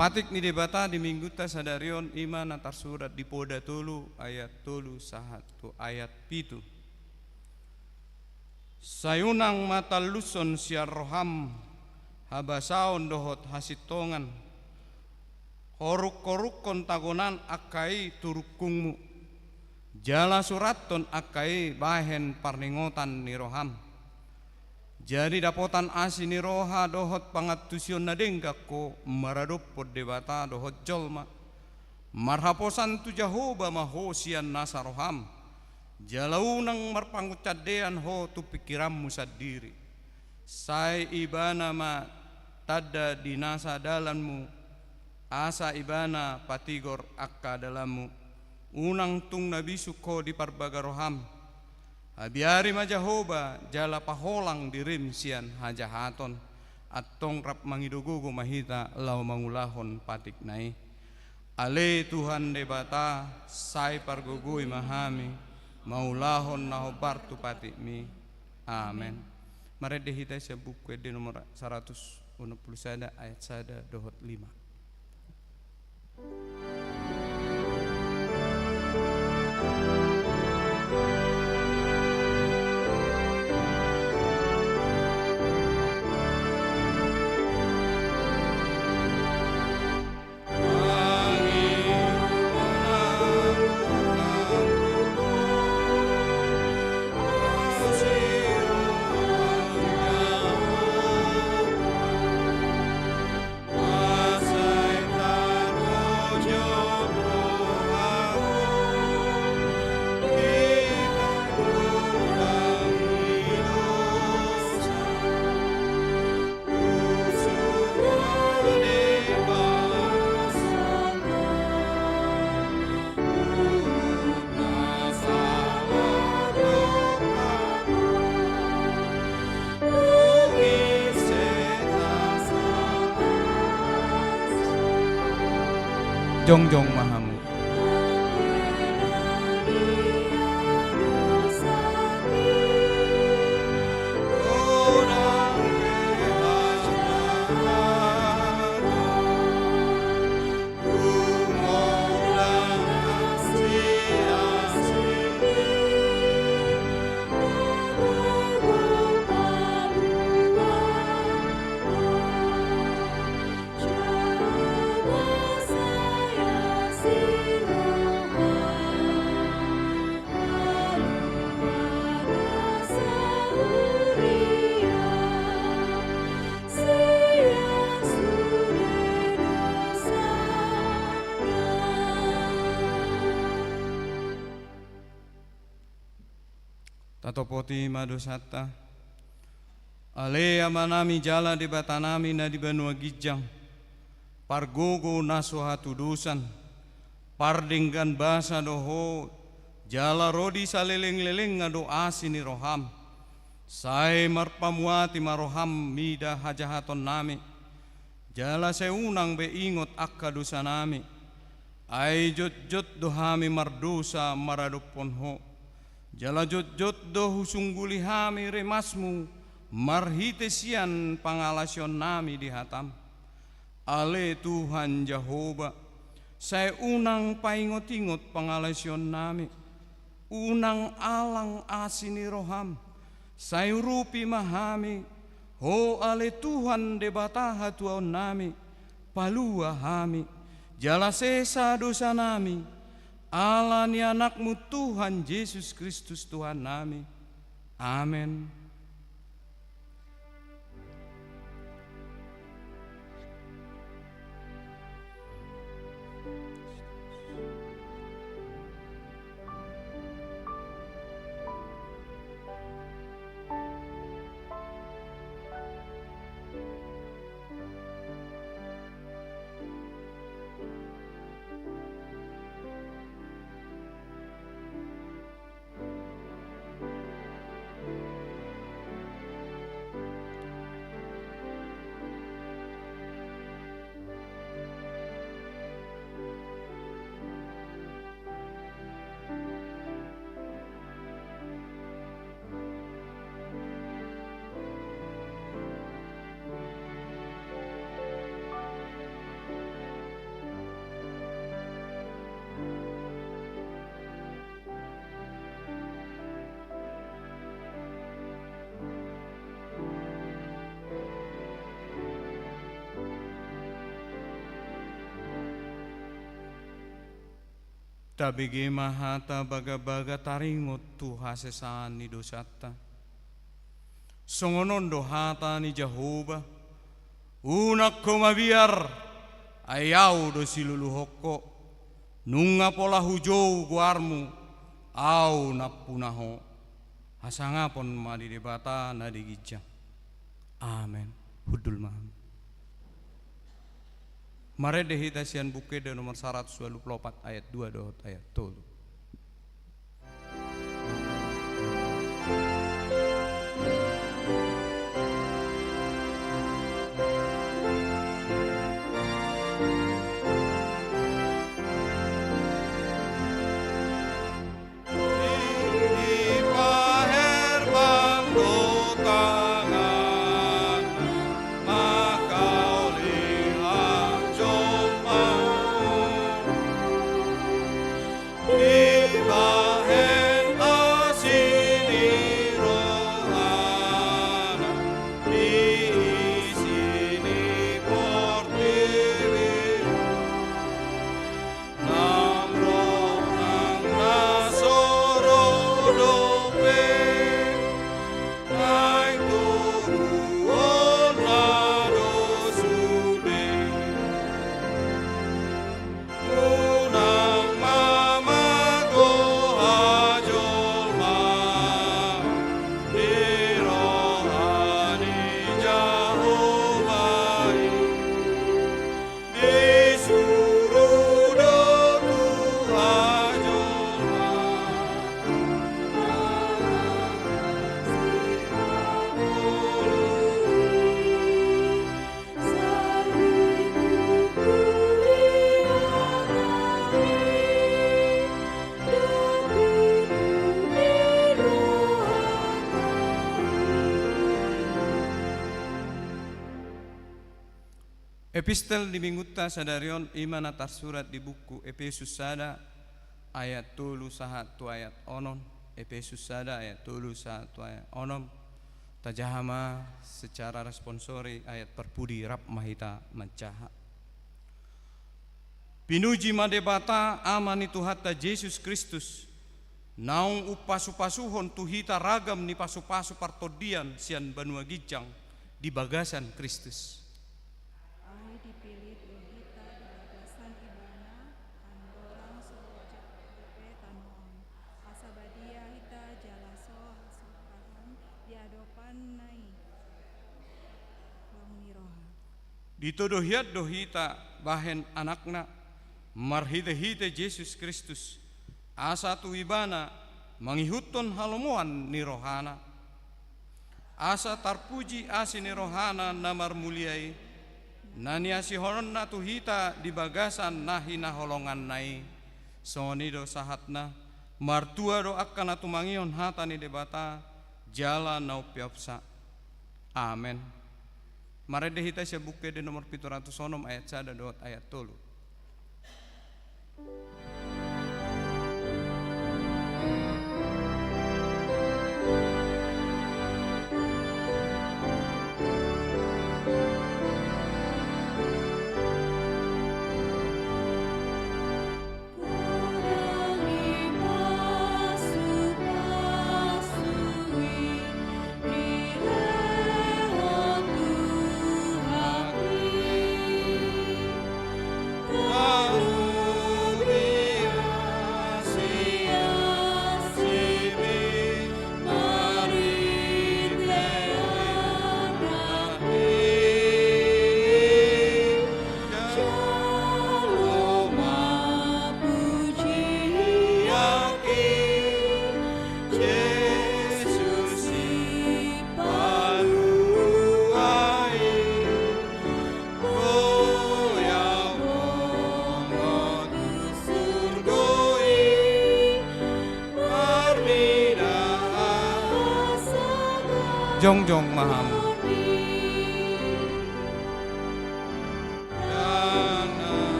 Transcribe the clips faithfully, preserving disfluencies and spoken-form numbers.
Patik ni Debata di Minggunta sadari on i ma na tarsurat di Poda tolu ayat tolu sahat tu ayat pitu. Sai unang ma tallushon sian roham habasaon dohot hasintongan, horunghorunkon tagonan angka i tu rungkungmu, jala surathon angka i bahen parningotan ni roham. Jadi dapotan asi ni roha dohot pangantusion na denggan ho maradophon Debata dohot jolma. Marhaposan tu Jahowa ma ho sian nasa roham, jala unang marpangunsandean ho tu pingkiranmu sandiri. Sai Ibana ma tanda di nasa dalanmu, asa Ibana patigor angka dalanmu. Unang tung na bisuk ho di parbaga roham. Habiari ma Jahowa, jala paholang dirim sian hajahaton. Antong rap mangido gogo ma hita laho mangulahon patikna i. Ale Tuhan Debata, sai pargogoi ma hami, mangulahon na hombar tu patikmi. Amen. Marende hita sian Buku Ende nomor saratus onom pulu sada ayat sada dohot lima. Jongjong ma hamu. Tatopoti ma dosanta. Ale Amanami jala Debatanami na di banua ginjang, pargogo na so hatudosan, pardenggan basa do Ho, jala ro di salelenglelengna do asi ni roham. Sai marpamuati ma roham mida hajahatonnami, jala sai unang be ingot angka dosanami. Ai jotjot do hami mardosa maradophon Ho, jala jotjot do husungguli hami rimasmu marhite sian pangalasionnami di hatam. Ale Tuhan Jahowa, sai unang paingotingot pangalasionnami, unang alang asi ni roham, sai urupi ma hami, Ho ale Tuhan Debata hatuaonnami, palua hami, jala sesa dosanami, ala ni Anakmu Tuhan Jesus Kristus Tuhannami. Amen. Tabege ma hata bagabaga taringot tu hasesaan ni dosanta. Songon on do hata ni Jahowa: Unang ho mabiar, ai Ahu do siluluhon ho. Nunga pola hujou goarmu, Ahu nampuna ho. Hasangapon ma di Debata na di ginjang. Amen. Hundul ma. Marende hita sian Buku Ende nomor saratus ualu pulu opat, ayat dua dohot ayat tolu. Epistel di Minggunta sadari on i ma na tarsurat di buku Epesus sada ayat tolu sahat tu ayat onom. Epesus sada ayat tolu sahat tu ayat onom. Tajaha ma secara responsori ayat parpudi, rap ma hita manjaha. Pinuji ma Debata, Ama ni Tuhanta Jesus Kristus, naung umpasupasuhon tu hita ragam ni pasupasu partondian sian banua ginjang di bagasan Kristus. Ai dipillit do hita di bagasan Ibana andorang so loja dope tano on, asa badia hita jala so hasompahan di adopanna i. Ditodo hian do hita bahen anakna marhitehite Jesus Kristus, asa tu Ibana mangihuthon halomoan ni rohana. Asa tarpuji asi ni rohana na marmulia i, na niasihononna tu hita di bagasan na hinaholonganna i. Songon i do sahatna. Martua do angka na tumangihon hata ni Debata jala na umpeopsa. Amen. Marende hita sian Buku Ende nomor pitu ratus onom ayat sada dohot ayat tolu. Jongjong ma hamu.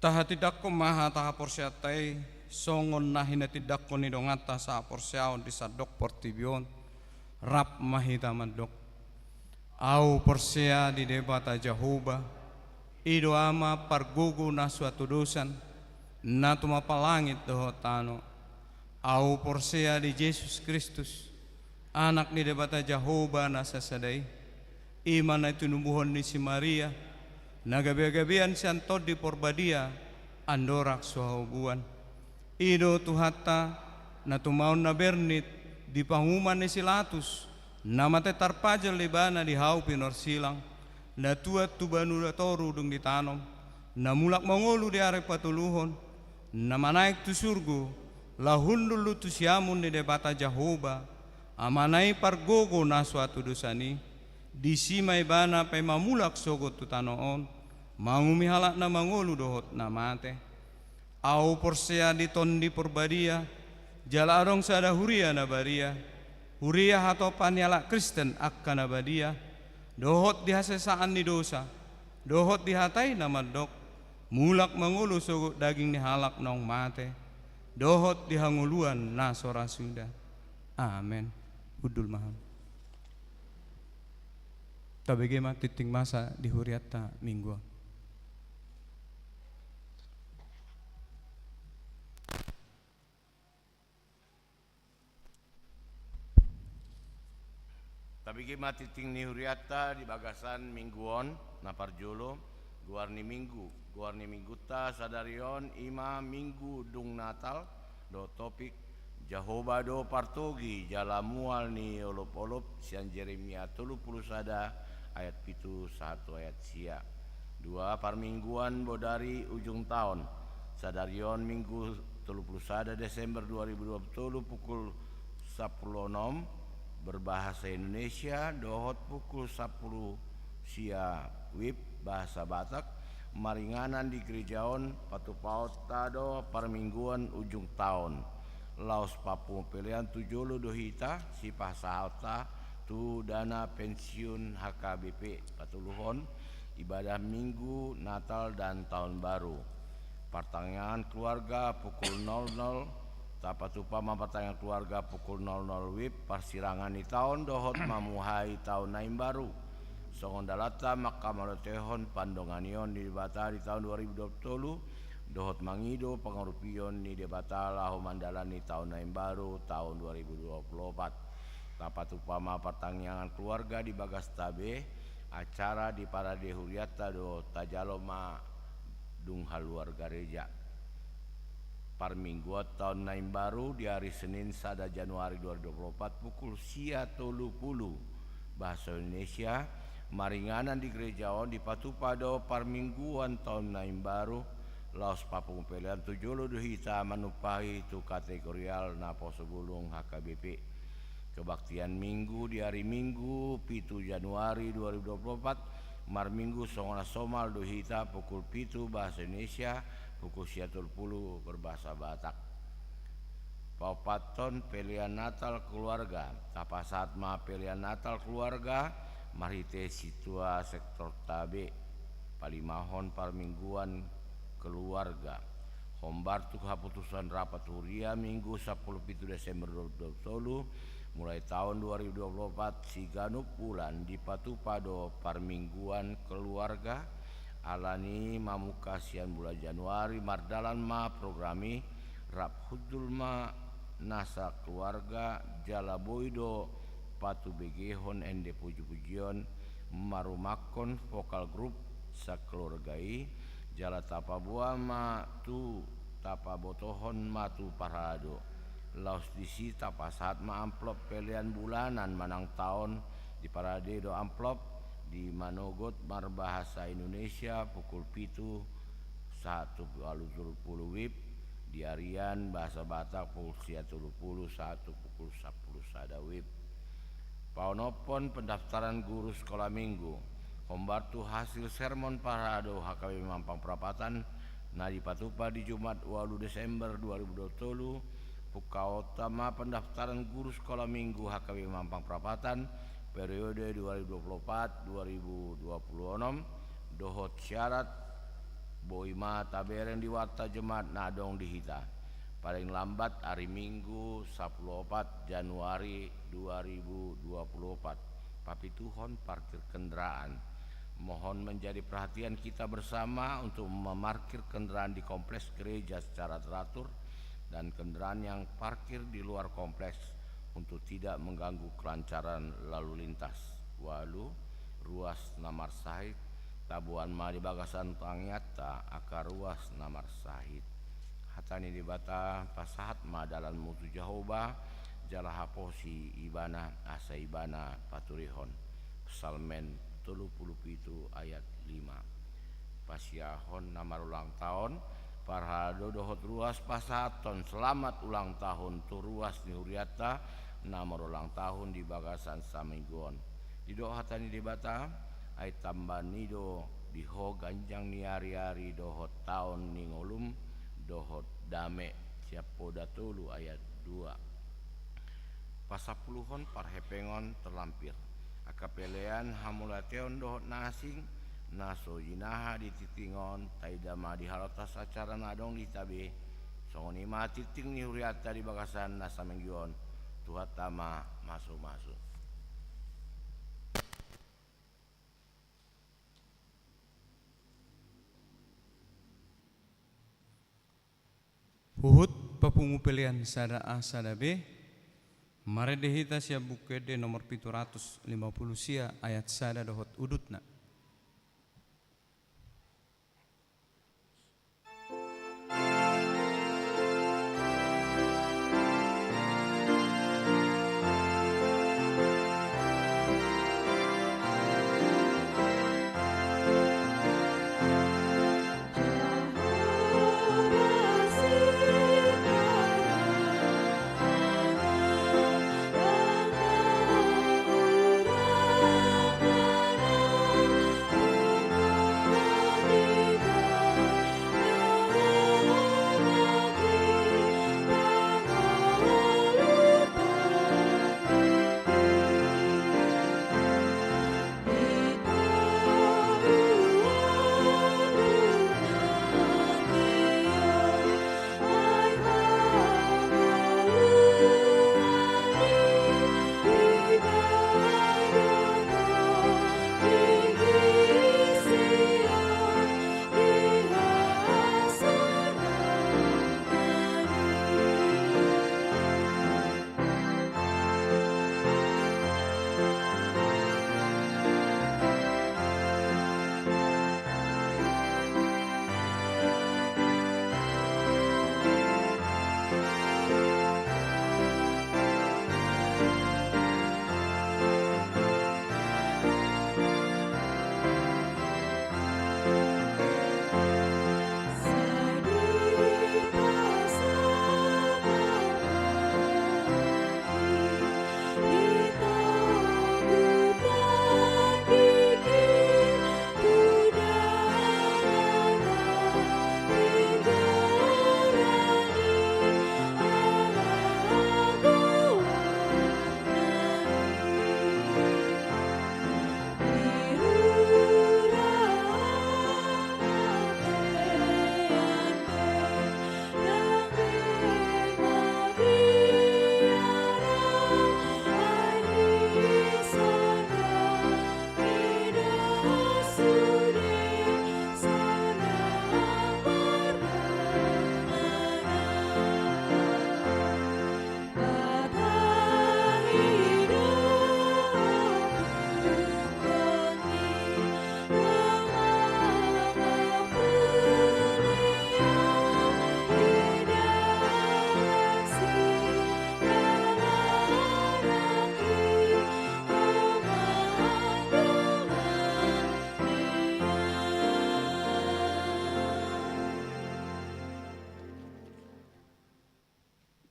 Tahatindangkon ma hata haporseaonta i, songon na hinatindangkon ni donganta sahaporseaon di sandok portibi on. Rap ma hita mandok. Ahu porsea di Debata Jahowa, i do Ama pargogo na so hatudosan, na tumompa langit dohot tano. Ahu porsea di Jesus Kristus, Anak ni Debata Jahowa na sasada i, i ma na tinubuhon ni si Maria, na gabe-gabean sian Tondi Porbadia, andorang so haobuan. I do Tuhanta, na tumaon na bernit di panguhuman ni si Latus, na mate tarpajal ibana di hau pinorsilang, na tuat tu banua toru dung ditanom, na mulak mangolu di ari patoluhon, na manaek tu surgo, laho hundul tu siamun ni Debata Jahowa, Amana i pargogo na so hatudosan i, disi ma ibana paima mulak sogot tu tano on, manguhumi halak na mangolu dohot na mate. Ahu porsea di Tondi Porbadia, jala adong sada huria na badia, huria hatopan ni halak Kristen angka na badia, dohot di hasesaan ni dosa, dohot di hata i na mandok, mulak mangolu sogot daging ni halak naung mate, dohot di hangoluan na so ra suda. Amen. Hundul ma hamu. Tabege ma tingting masa di hurianta Minggu on. Tabege ma tingting ni hurianta di bagasan Minggu on, na parjolo, goar ni Minggu. Goar ni Minggunta sadari on i ma Minggu dung Natal, dohot topik, Jahowa do partogi jala mual ni olop-olop, sian Jeremia tolu pulu sada ayat pitu sahat tu ayat sia. Dua, parmingguan bodari ujung taon. Sadari on Minggu tolu pulu sada Desember dua ribu dua pulu tolu pukul sampulu onom berbahasa Indonesia dohot pukul sampulu sia WIB bahasa Batak, maringanan di gereja on patupaonta do parmingguan ujung taon. Laos papungu pelean tu jolo do hita, sipasahatonta tu dana pensiun H K B P, patoluhon ibadah Minggu Natal dan Tahun Baru. Partangiangan keluarga pukul nol nol, tapatupa ma partangiangan keluarga pukul nol nol WIB, parsirangan ni taon dohot mamuhai taon na imbaru. Songon dalanta mangkamarotehon pandonganion ni Debata di taon dua ribu dua pulu tolu, dohot mangido pangurupion ni Debata laho mandalani taon na imbaru taon dua ribu dua pulu opat. Tapatupa ma partangiangan keluarga di bagasta be, acara di parade hurianta do tajalo ma dung haluar gareja. Parmingguan taon na imbaru di ari Senin sada Januari dua ribu dua pulu opat pukul sia tolu pulu bahasa Indonesia, maringanan di gereja on dipatupa do parmingguan taon na imbaru, laos papungu pelean tu jolo do hita manumpahi tu kategorial naposo bulung H K B P. Kebaktian Minggu di ari Minggu pitu Januari dua ribu dua pulu opat, marminggu songon na somal do hita pukul pitu bahasa Indonesia, pukul sia tolu pulu berbahasa Batak. Paopathon, pelean Natal keluarga. Tapasahat ma pelean Natal keluarga marhite sintua sektorta be. Palimahon, parmingguan keluarga. Hombar tu haputusan rapat huria Minggu sampulu pitu Desember dua ribu dua pulu tolu, mulai taon dua ribu dua pulu opat, siganup bulan dipatupa do parmingguan keluarga. Alani mamungka sian bulan Januari, mardalan ma program i, rap hundul ma nasa keluarga, jala boi do patubegehon ende puji-pujion, marumakkon vokal grup sakeluarga i, jala tapaboa ma tu, tapabotohon ma tu parhalado. Laos disi tapasahat ma amplop pelean bulanan manang taon, di parade do amplop, di manogot marbahasa Indonesia pukul pitu sahat tu ualu tolu pulu WIB, di arian bahasa Batak pukul sia tolu pulu sahat tu pukul sampulu sada WIB. Paonomhon, pendaftaran guru sekolah minggu. Hombar tu hasil sermon parhalado H K B P Mampang Prapatan na dipatupa di Jumat ualu Desember dua ribu dua pulu tolu, pungkaonta ma pendaftaran guru sekolah minggu H K B P Mampang Prapatan periode dua ribu dua pulu opat dua ribu dua pulu onom, dohot syarat Boi ma tabereng di warta Jumat na adong di hita. Paling lambat ari Minggu, sapuluh opat Januari dua ribu dua puluh opat, papituhon parkir kendaraan. Mohon menjadi perhatian kita bersama untuk memarkir kendaraan di kompleks gereja secara teratur dan kendaraan yang parkir di luar kompleks untuk tidak mengganggu kelancaran lalu lintas. Ualu, ruas na marsahit, taboan ma di bagasan tangiangta angka ruas na marsahit. Hata ni Debata, pasahat ma dalanmu tu Jahowa, jala haposi Ibana, asa Ibana paturihon. Psalmen tolu pulu pitu ayat lima. Pasiahon na marulang taon, parhalado dohot ruas pasahathon selamat ulang tahun tu ruas ni hurianta na marulang tahun di bagasan saminggu on. Didok hata ni Debata, ai tamba ni do di ho ganjang ni ariari dohot taon ni ngolum dohot dame. Sian Poda tolu ayat dua. Pasampuluhon parhepengon terlampir. Angka pelean, hamauliateon dohot na asing, na so jinaha di tingting on, taida ma di halotas acara na adong di hita be. Songon i ma tingting ni hurianta di bagasan na saminggu on. Tuhanta ma masumasu. Huhut papungu pelean sada A sada B, marende hita sian Buku Ende nomor pitu ratus lima pulu sia ayat sada dohot udutna.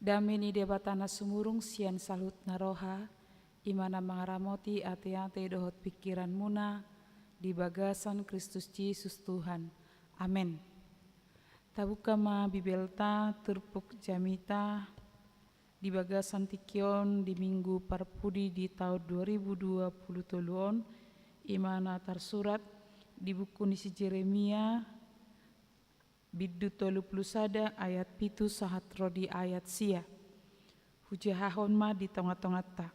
Dame ni Debata na sumurung sian saluhut na roha, i ma na mangaramoti ateate dohot pingkiranmuna di bagasan Kristus Jesus Tuhan. Amen. Tabuka ma Bibelta, turpuk jamita di bagasan tingki on di Minggu Parpudi di taon dua ribu dua pulu tolu on, i ma na tarsurat di buku ni si Jeremia, Bindu tolu pulu sada ayat pitu sahat ro di ayat sia. Hujahahon ma di tonga-tonganta.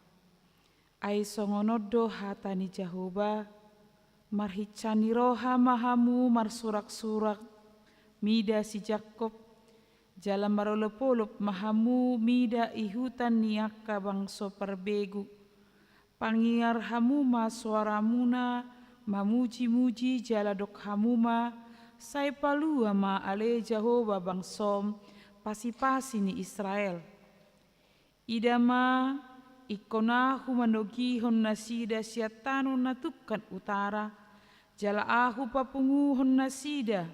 Ai songon on do hata ni Jahowa, marhinsa ni roha ma hamu marsurak-surak mida si Jakkob, jala marolop-olop ma hamu mida ihutan ni angka bangso parbegu. Pangiar hamu ma soaramuna mamuji-muji jala dok hamu ma, sai palua ma ale Jahowa bangsom, pasi-pasi ni Israel. Ida ma, ingkon Ahu manogihon nasida sian tano na tungkan utara, jala Ahu papunguhon nasida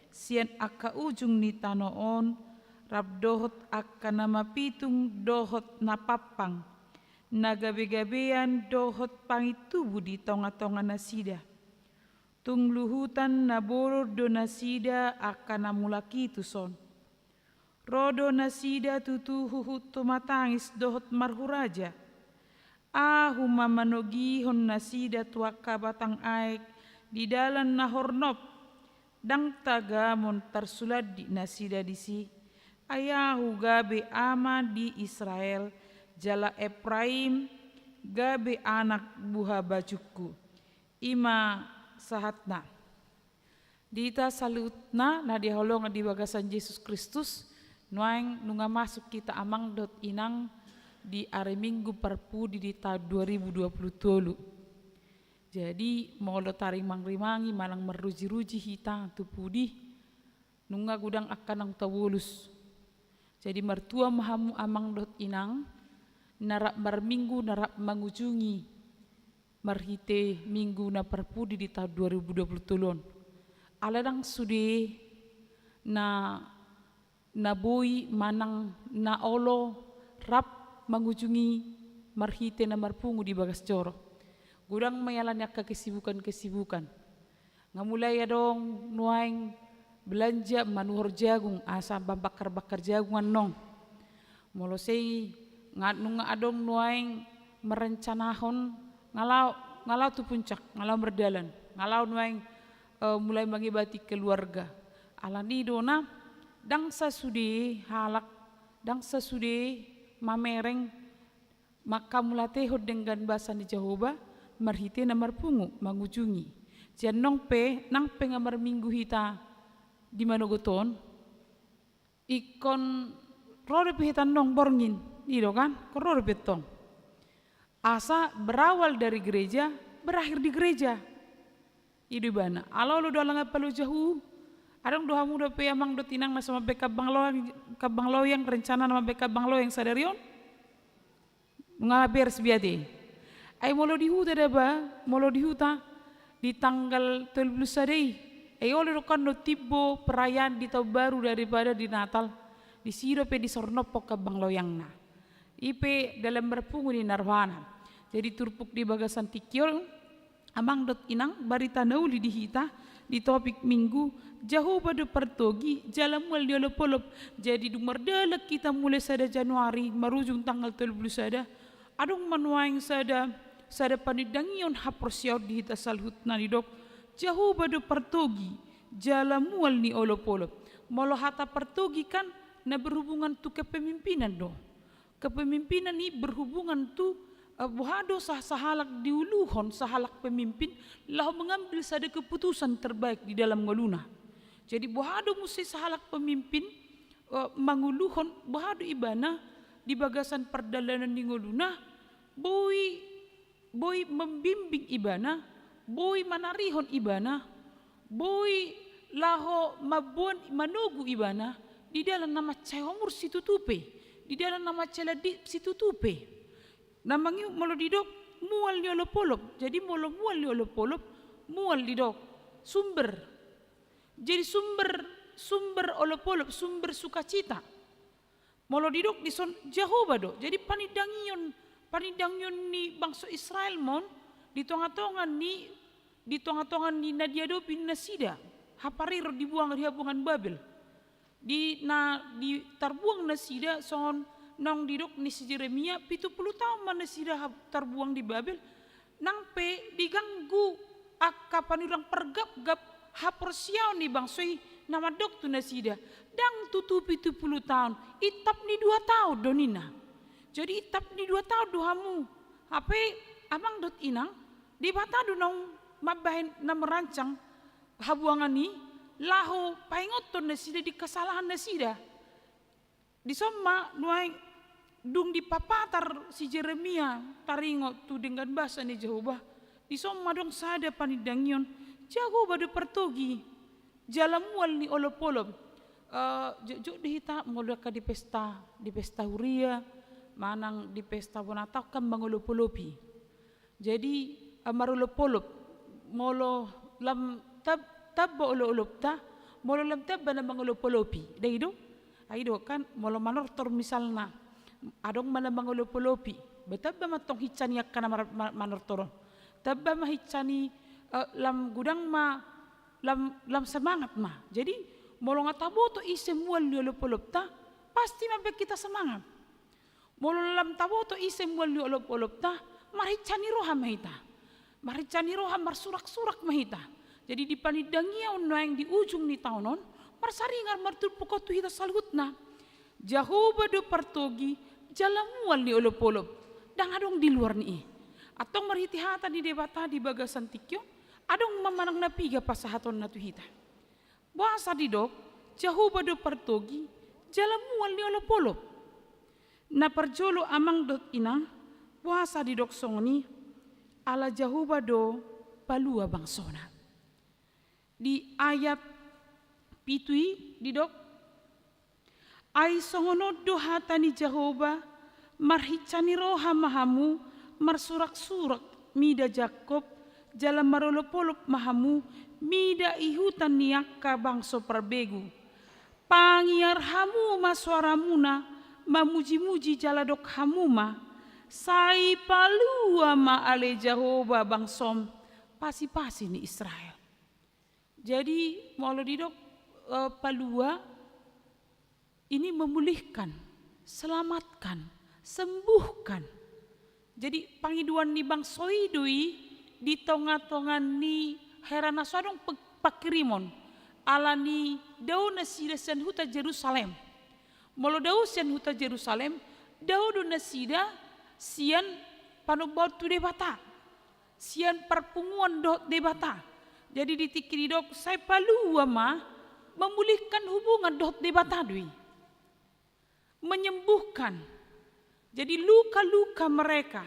sian angka ujung ni tano on, rap dohot angka na mapitung dohot na pampang, na gabe-gabean dohot pangintubu di tonga-tonga nasida. Tung luhutan na bolon do nasida angka na mulak i tuson. Ro do nasida tutu huhut tumatangis dohot marhuraja. Ahu ma manogihon nasida tu angka batang aek di dalan na hornop. Ndang tagamon tarsulandik nasida disi. Ai Ahu gabe ama di Israel, jala Epraim gabe anak buhabajungku. I ma sahatna. Di hita saluhutna na dihaholongan di bagasan Jesus Kristus, nuaeng nunga masuk hita amang dohot inang di ari Minggu parpudi di taon dua ribu dua pulu tolu. Jadi, molo tarimang-rimangi manang maruji-ruji hita tu pudi, nunga godang angka naung tabolus. Jadi, martua ma hamu amang dohot inang, na rap marminggu, na rap mangujungi marhite Minggu na parpudi di taon dua ribu dua pulu tolu on. Ala ndang sude na, na boi manang na olo rap mangujungi marhite na marpungu di bagas joro. Godang ma ialani angka kesibukan-kesibukan. Nga mulai adong nuaeng belanja manuhor jagung, asa mambakar-bakar jagung annon. Molo sei nga nunga adong nuaeng merencanahon nga laho, nga laho tu puncak, nga laho mardalan, nga laho nuaeng, eh, mulai mangibati keluarga. Alani do na ndang sasude halak, ndang sasude mamereng manghamauliatehon denggan basa ni Jahowa marhite na marpungu mangujungi. Jadi nang pe, nang pe nga marminggu hita di manogot on, ingkon ro dope hita annon borngin, i do kan? Ingkon ro dope tong. Asa berawal dari gereja, berakhir di gereja. I do ibana. Ala olo do ala nga palojahu. Adong do hamu dope amang dohot inang na so mambaen kambang loyang, kambang loyang, rencana na mambaen kambang loyang sadari on? Nga beres biate. Ai molo di huta daba, molo di huta, di tanggal tolu pulu sada i, ai olo do kan do timbo perayaan di taon baru daripada di Natal. Disi dope disornophon kambang loyangna. I pe dalan marpungu ninna rohana. Jadi turpuk di bagasan tingki on, amang dohot inang, barita na uli di hita di topik Minggu, Jahowa do partogi jala mual ni olop-olop. Jadi dung mardalan hita mulai sada Januari marujung tanggal tolu pulu sada, adong ma nuaeng sada, sada panindangion haporseaon di hita saluhutna didok, Jahowa do partogi jala mual ni olop-olop. Molo hata partogi kan na berhubungan tu kepemimpinan do. Kepemimpinan i berhubungan tu, eh, boha do sa-, sahalak diuluhon, sahalak pemimpin, laho mengambil sada keputusan terbaik di dalam ngoluna. Jadi boha do muse sahalak pemimpin, eh, manguluhon, boha do ibana di bagasan pardalanan ni ngoluna, boi boi membimbing ibana, boi manarihon ibana, boi laho mamboan manogu ibana, di dalan na mansai homur situtu pe, di dalan na mansai landi situtu pe. Na mangihut molo didok mual ni olop-olop, jadi molo mual ni olop-olop, mual didok sumber. Jadi sumber, sumber olop-olop, sumber sukacita. Molo didok dison Jahowa do. Jadi panindangion, panindangion ni bangso Israel ma on di tonga-tonga ni, di tonga-tonga ni na diadopi nasida. Hapariro dibuang di habuangan Babel. Di na, di tarbuang nasida songon naung didok ni si Jeremia, pitu pulu taon ma nasida ha-, tarbuang di Babel. Nang pe diganggu angka panurirang pargapgap haporseaon ni bangso i na mandok tu nasida, ndang tutu pitu pulu taon, intap ni dua taon do ninna. Jadi intap ni dua taon do hamu. Hape amang dohot inang, Debata do naung mambahen na merancang habuangan i, laho paingothon nasida di kesalahan nasida. Dison ma nuaeng dung dipapatar si Jeremia taringot tu denggan basa ni Jahowa, dison ma adong sada panindangion, Jahowa do partogi jala mual ni olopolop. Eh, jotjot do hita molo angka di pesta, di pesta huria manang di pesta bona taon kan mangolopolopi. Jadi, eh, marolopolop. Molo lam tab-, tamba oloolopta, molo lam tamba na mangolopolopi. Dai do? Ai do kan, molo manortor misalna, adong ma na mangolopolopi. Ba tamba ma tong hinsa ni angka na mar-, ma-, manortor on. Tamba ma hinsa ni, eh, lam godang ma, lam, lam semangat ma. Jadi, molo nga taboto ise mual ni olopolopta, pasti ma baen hita semangat. Molo lam taboto ise mual ni olopolopta, marhinsa ni roha ma hita. Marhinsa ni roha, marsuraksurak ma hita. Jadi di panindangion nuaeng di ujung ni taon on, marsaringar marturpuk on tu hita saluhutna. Jahowa do partogi jala mual ni olopolop. Ndang adong di luar ni i. Antong marhite hata ni Debata di bagasan tingki on, adong ma manang na piga pasahatonna tu hita. Boasa didok, Jahowa do partogi jala mual ni olopolop? Na parjolo amang dohot inang, boasa didok songon i? Ala Jahowa do palua bangsona. Di ayat pitu i didok, ai songon on do hata ni Jahowa, marhinsa ni roha ma hamu, marsuraksurak mida Jakkob, jala marolopolop ma hamu mida ihutan ni angka bangso parbegu. Pangiar hamu ma soaramuna, mamujimuji jala dok hamu ma, sai palua ma ale Jahowa bangsom, pasipasi ni Israel. Jadi molo didok, eh, palua, ini memulihkan, selamatkan, sembuhkan. Jadi pangidoan ni bangso i do i di tongatonga ni hera na so adong pe-, pangkirimon. Ala ni dao nasida sian huta Jerusalem. Molo dao sian huta Jerusalem, dao do nasida sian panombaon tu Debata, sian parpunguan dohot Debata. Jadi di tingki didok, sai palua ma, memulihkan hubungan dohot Debata do i. Menyembuhkan. Jadi luka-luka mereka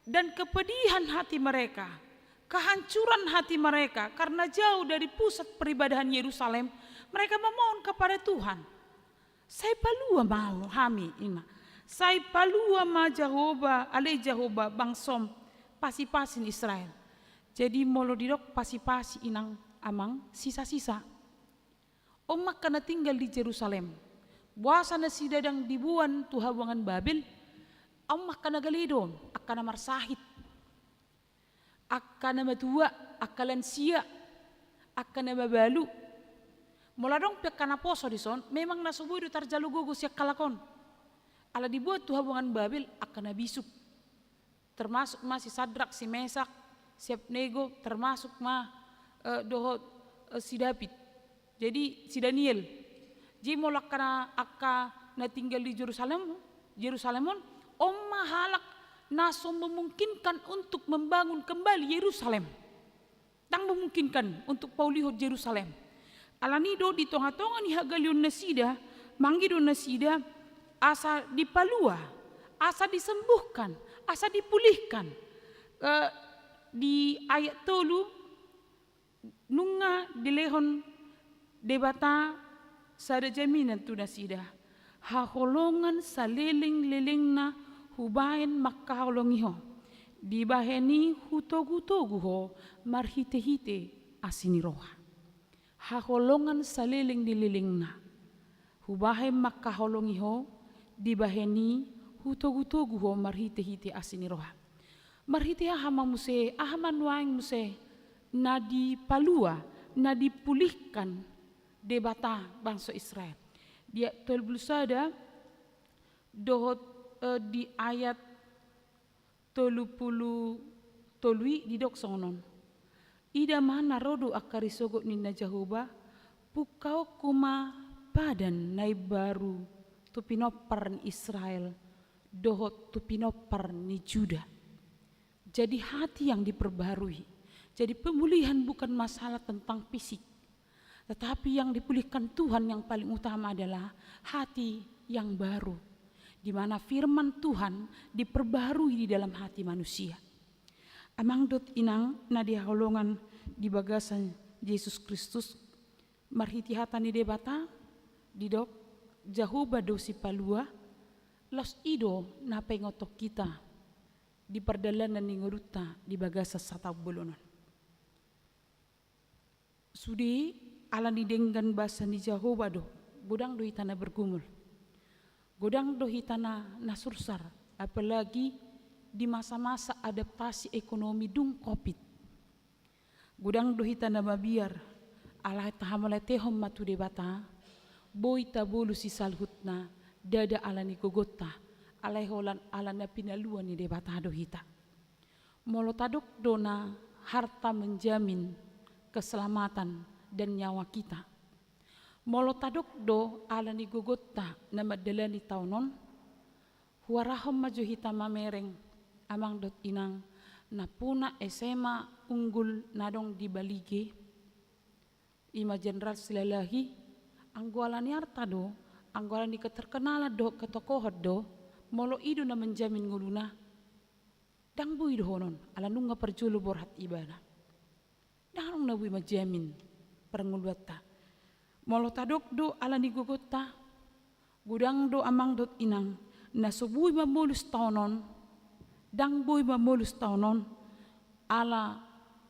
dan kepedihan hati mereka, kehancuran hati mereka karena jauh dari pusat peribadahan Yerusalem, mereka memohon kepada Tuhan. Sai palua ma hami, ima. Sai palua ma Jahowa, ale Jahowa, bangsom, pasipasi ni Israel. Jadi molo didok pasipasi, inang amang, sisasisa. On ma angka na tinggal di Jerusalem. Boasa nasida ndang diboan tu habuangan Babel? On ma angka na gale do on, angka na marsahit, angka na matua, angka lansia, angka na mabalu. Molo adong pe angka na poso dison, memang na so boi do tarjalo gogo sian halak on. Ala diboan tu habuangan Babel angka na bisuk. Termasuk ma si Sadrak, si Mesak, si Abdnego, termasuk ma, eh, dohot, eh, si David. Jadi si Daniel. Jadi molo angka na, angka na tinggal di Jerusalem, Jerusalem on, on ma halak na so memungkinkan untuk membangun kembali Yerusalem. Ndang memungkinkan untuk paulihon Jerusalem. Ala ni do di tongatonga ni hagaleon nasida, mangido nasida asa dipalua, asa disembuhkan, asa dipulihkan. Eh, di ayat tolu, nunga dilehon Debata sada jaminan tu nasida. Haholongan salelenglelengna hubahen mangkaholongi ho. Dibahen i hutogutogu ho marhitehite asi ni roha. Haholongan salelenglelengna hubahen mangkaholongi ho, dibahen i hutogutogu ho marhitehite asi ni roha. Marhite aha ma muse, aha ma nuaeng muse na dipalua, na dipulihkan Debata bangso Israel? Di ayat tolu pulu sada dohot, eh, di ayat tolu pulu tolu i didok songon on. Ida ma na ro do angka risogot ninna Jahowa, Pungkaonku ma padan na imbaru tu pinompar ni Israel dohot tu pinompar ni Juda. Jadi hati yang diperbarui. Jadi pemulihan bukan masalah tentang fisik. Tetapi yang dipulihkan Tuhan yang paling utama adalah hati yang baru. Di mana firman Tuhan diperbarui di dalam hati manusia. Amang dohot inang na dihaholongan di bagasan Jesus Kristus, marhite hata ni Debata, didok Jahowa do sipalua, laos i do na paingothon hita di pardalanan ni ngolunta di bagasan sataon bolon on. Sude ala ni denggan basa ni Jahowa do, godang do hita na bergumul. Godang do hita na, na sursar, apalagi di masa-masa adaptasi ekonomi dung covid. Godang do hita na mabiar, alai tahamauliatehon ma tu Debata, boi tabolus i saluhutna, ndada ala ni gogonta, alai holan ala na pinalua ni Debata do hita. Molo tadok do na harta menjamin keselamatan dan nyawa kita. Molo tadok do ala ni gogonta na mandalani taon on, huarahon ma jo hita mamereng, amang dohot inang, nampuna S M A unggul na adong di Balige, i ma Jenderal Silalahi, anggo ala ni arta do, anggo ala ni keterkenalan dohot ketokohon do, molo i do na menjamin ngoluna, ndang boi dohonon, ala nunga parjolo borhat ibana. Ndang adong na boi manjamin parngoluanta. Molo tadok do ala ni gogonta, godang do amang dohot inang, na so boi mamolus taon on, ndang boi mamolus taon on, ala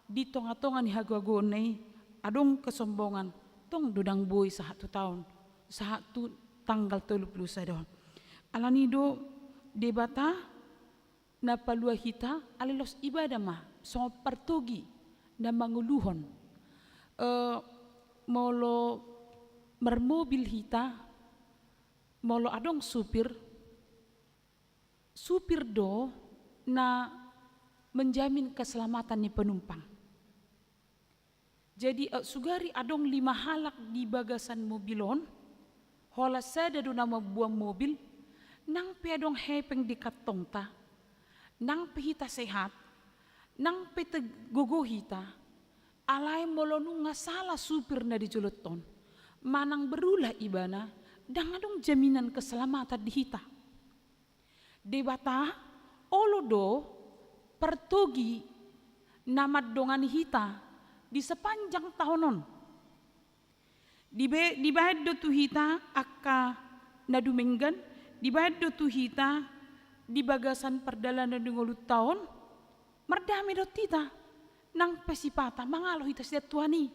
di tonga-tonga ni hagogoonna i adong kesombongan, tong do ndang boi sahat tu taon, sahat tu tanggal tolu pulu sada on. Ala ni do Debata na palua hita, alai laos ibana ma songon partogi na mangoluhon. Eh, molo marmobil hita, molo adong supir, supir do na menjamin keselamatan ni penumpang. Jadi, eh, sugari adong lima halak di bagasan mobil on, holan sada do na mamboan mobil, nang pe adong hepeng di kantongta, nang pe hita sehat, nang pe tek-, gogo hita, alai molo nunga sala supir na di jolonta on, manang berulah ibana, ndang adong jaminan keselamatan di hita. Debata olo do partogi na mandongani hita di sepanjang taon on. Dibe-, dibaen do tu hita angka na dumenggan, dibaen do tu hita di bagasan pardalanan ni ngolunta on, mardame dohot hita, nang pe sipata mangalo hita sian Tuhan i.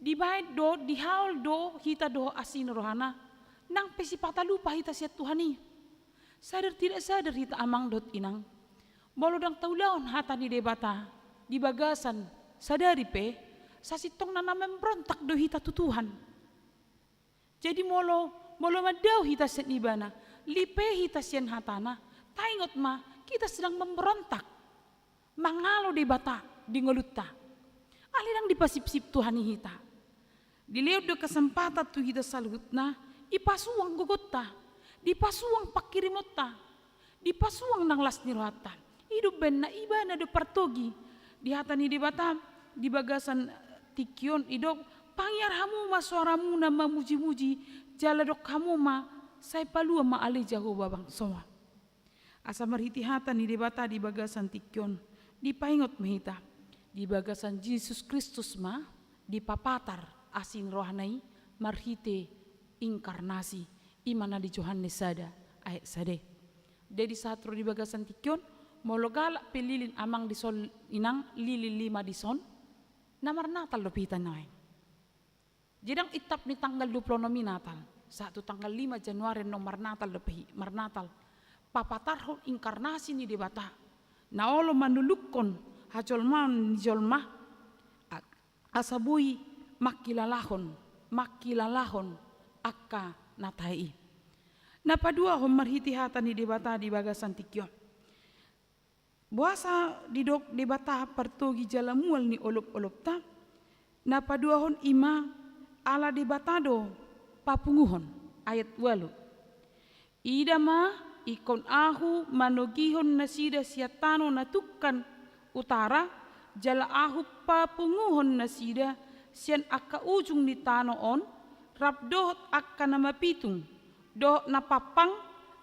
Dibaen do, dihaol do hita dohot asi ni rohana, nang pe sipata lupa hita sian Tuhan i. Sadar tidak sadar hita amang dohot inang, molo ndang taulahon hata ni Debata di bagasan sadari pe, sasintongna na memberontak do hita tu Tuhan. Jadi molo, molo mandao hita sian ibana, lipe hita sian hatana, taingot ma, hita sedang memberontak. Mangalo Debata di ngolunta. Alai ndang dipasipsip Tuhan i hita. Dilehon do kesempatan tu hita saluhutna, dipasuang gogonta, dipasuang panghirimonta, dipasuang nang las ni rohanta. I do umbahen na ibana do partogi di hata ni Debata di bagasan tingki on, didok, pangiar hamu ma soaramu na mamujimuji, jala dok hamu ma, sai palua ma ale Jahowa bangsoa. Asa marhite hata ni Debata di bagasan tingki on, dipaingot ma hita, di bagasan Jesus Kristus ma dipapatar asi ni rohana i marhite inkarnasi, i ma na di Johannes sada ayat sada. Jadi sahat ro di bagasan tingki on, molo galak pe lilin amang dison, inang, lilin lima dison, na marnatal dope hita nuaeng. Jadi ndang intap ni tanggal dua pulu onom i Natal, sahat tu tanggal lima Januari annon marnatal dope hita, marnatal. Papatarhon inkarnasi ni Debata, na olo manulukhon hajolmaon ni jolma, a-, asa boi mangkilalahon, mangkilalahon angka na tahe i. Na paduahon marhite hata ni Debata di bagasan tingki on. Boasa didok Debata partogi jala mual ni olopolopta? Na paduahon i ma Ala Debata do papunguhon. Ayat ualu. Ida ma, ingkon Ahu manogihon nasida sian tano na tungkan utara, jala Ahu papunguhon nasida sian angka ujung ni tano on, rap dohot angka na mapitung, dohot na pampang,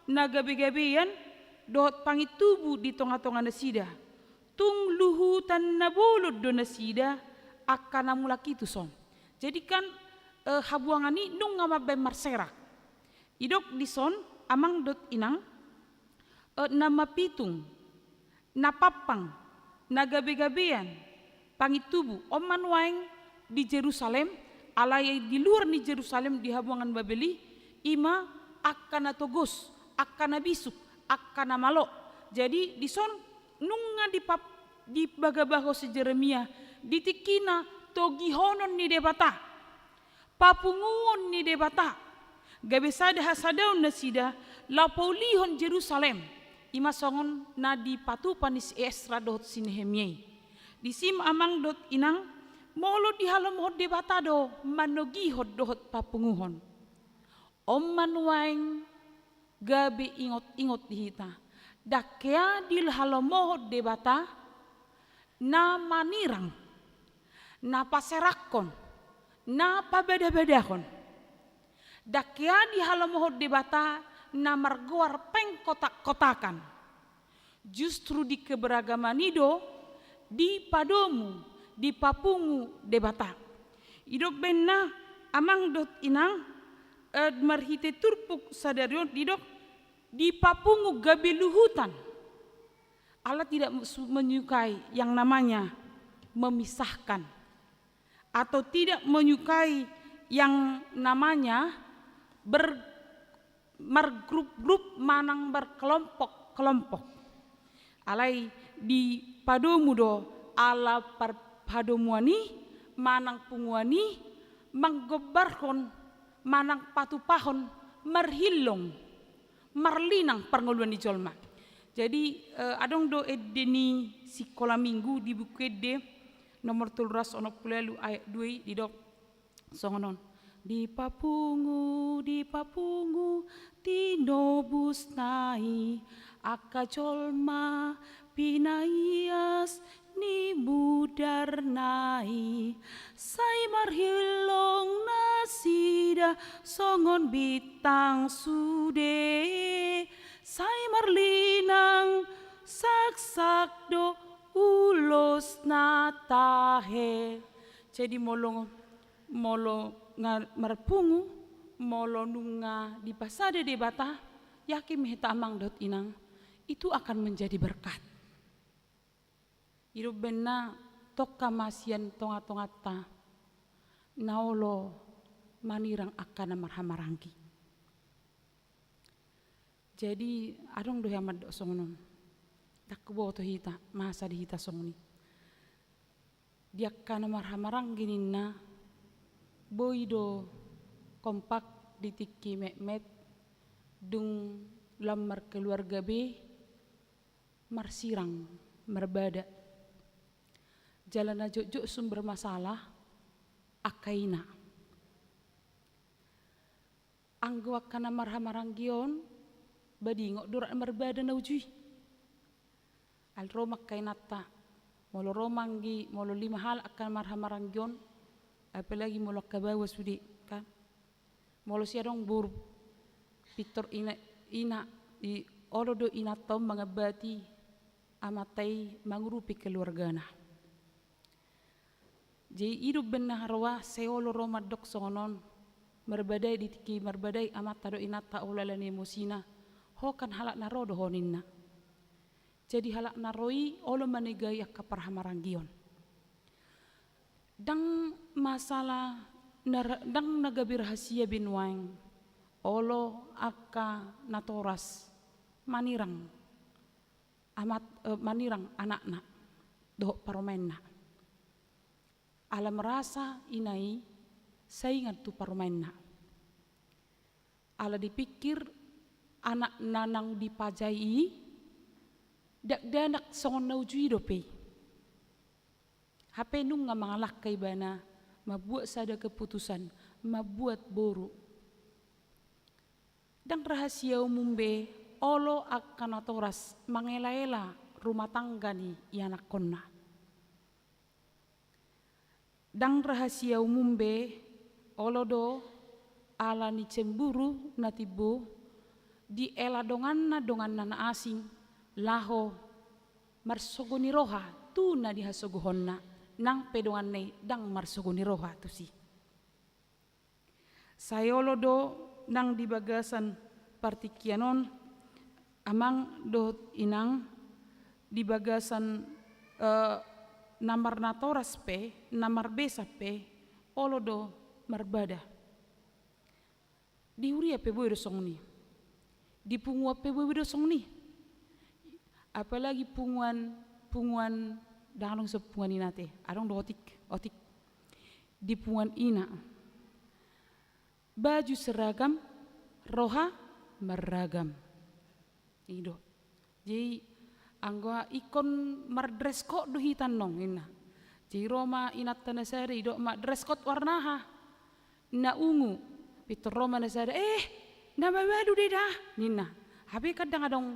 na gabegabean, dohot pangintubu di tongatonga nasida. Tung luhutan na bolon do nasida, angka na mulak i tuson. Jadi kan, eh, habuangan i nunga mambaen marserak. Didok dison, amang dohot inang, eh, na mapitung, na pampang, na gabegabean, pangintubu, on ma nuaeng di Jerusalem, alai di luar ni Jerusalem, di habuangan Babel i, i ma angka na togos, angka na bisuk, angka na malo. Jadi dison nunga dipap-, dibagabago si Jeremia, di tingkina togihonon ni Debata, papunguon ni Debata, gabe sada hasadaon nasida, laho paulihon Jerusalem, i ma songon na dipatupa ni si Esra dohot si Nehemia i. Disi ma amang dohot inang, molo dihalomohon Debata do manogihon dohot papunguhon. On ma nuaeng gabe ingot-ingot di hita. Ndang hea dihalomohon Debata na manirang, na paserakkon, na pabadabadahon. Ndang hea dihalomohon Debata na margoar pengkotak-kotakan. Justru di keberagaman i do dipadomu, dipapungu Debata. Didok baenna, amang dohot inang, eh, marhite turpuk sadari on, didok dipapungu gabe luhutan. Allah tidak su-, menyukai yang namanya memisahkan, atau tidak menyukai yang namanya ber-, margrup-grup manang markelompok-kelompok. Alai dipadomu do ala par-, padomuan i manang punguan i manggombarhon manang patupahon marhillong, marlinang parngoluan ni jolma. Jadi, eh, adong do ende ni sikola minggu di Buku Ende nomor tolu ratus onom pulu ualu ayat dua i, didok songon on. Dipapungu, dipapungu tinobusna i angka jolma pinaias ni mudarna i. Sai marhillong nasida songon bintang sude, sai marlinang saksak do ulos na tahe. Jadi molo, molo nga marpungu, molo nunga dipasada Debata, yakin ma hita amang dohot inang, itu akan menjadi berkat. Didok baenna, tongka ma sian tongatonganta na olo manirang angka na marhahamaranggi. Jadi adong do hea mandok songon on. Ndang huboto hita masa di hita songon i. Di angka na marhahamaranggi ninna, boi do kompak di tingki metmet, dung lam markeluarga be, marsirang, marbada. Jala na jotjot sumber masalah, angka ina. Anggo angka na marhahamaranggi on, badingot do rap marbada na uju i. Alai ro ma angka inanta, molo ro ma anggi, molo lima halak angka na marhahamaranggi on, apalagi molo angka baoa sude, kan. Molo sian adong boru, pintor ina, ina, i olo do inanta on mangambati amanta i mangurupi keluargana. Jadi i do umbahen na roa, sai olo ro mandok songon on, marbadai di tingki, marbadai amanta dohot inanta olo ala ni emosina, ho kan halak na ro do ho ninna. Jadi halak na ro i olo manegai angka parhahamaranggi on. Ndang masalah na ra-, ndang na gabe rahasia be nuaeng, olo angka natoras manirang amat, eh, manirang anakna dohot parumaenna. Ala merasa ina i saingan tu parumaenna. Ala dipikir anakna naung dipajai i dakdanak songon na uju i dope i. Hape nunga mangalangka ibana mambuat sada keputusan, Mambuat boru. Ndang rahasia umum be olo angka natoras mangelaela rumah tangga ni ianakkonna. Ndang rahasia umum be olo do ala ni cemburu na timbo diela donganna, donganna na asing, laho marsogo ni roha tu na nihasogohonna, nang pe donganna i ndang marsogo ni roha tusi. Sai olo do nang di bagasan partingkian on, amang dohot inang, di bagasan, eh, na marnatoras pe, na marbesa pe, olo do marbada. Di huria pe boi do songon i. Di punguan pe boi do songon i. Apalagi punguan, punguan, ndang adong so punguan ina te, adong do otik, otik. Di punguan ina. Baju seragam, roha marragam. I do. Jadi, anggo ingkon mardress code do hita annon, ninna. Jadi, ro ma inanta na sada, didok ma, "Dress code warna aha?" Ninna, "Ungu." Pintor ro ma na sada, "Eh, na mabalu do i da," ninna. Hape kan ndang adong,